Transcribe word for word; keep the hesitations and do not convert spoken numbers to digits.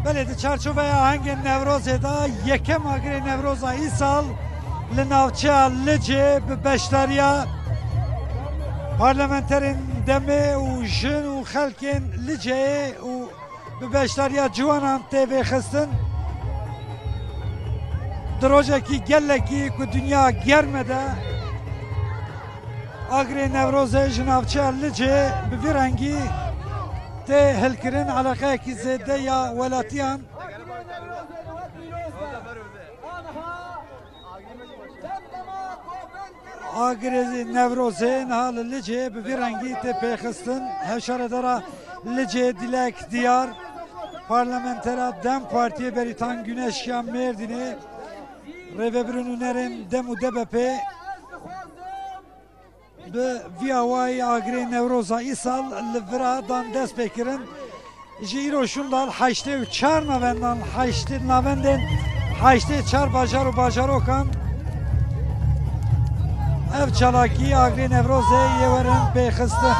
Belê, di çarçoveya ahengên Newrozê de yekem agirê Newroza îsal li navçeya Licê bi beşdariya parlamenterên demê û jin û xelkên Liceyê û bi beşdariya ciwanan tê vêxistin. Di rojekî gelekî ku dinya germ e de, agirê Newrozê ji navçeya Licê bi vî rengî tê hilkirin, eleqeyekî zêde ya welatiyan. Agirê Newrozê niha li Licê bi vî rengî tê pêxistin. Hevşaredara Licê Dilek Diyar, parlamentera DEM Partiyê Beritan Güneş ya Mêrdînê, rêvebir û nûnerên DEM û DBPê bi vî awayî agirê Newroza îsal li vira dan dest pê kirin. Ji îro şûnda li heştê û çar navendan, heştê navendên heştê çar bajar û bajarokan ev çalakî agirê Newrozê yê werin pêxistin.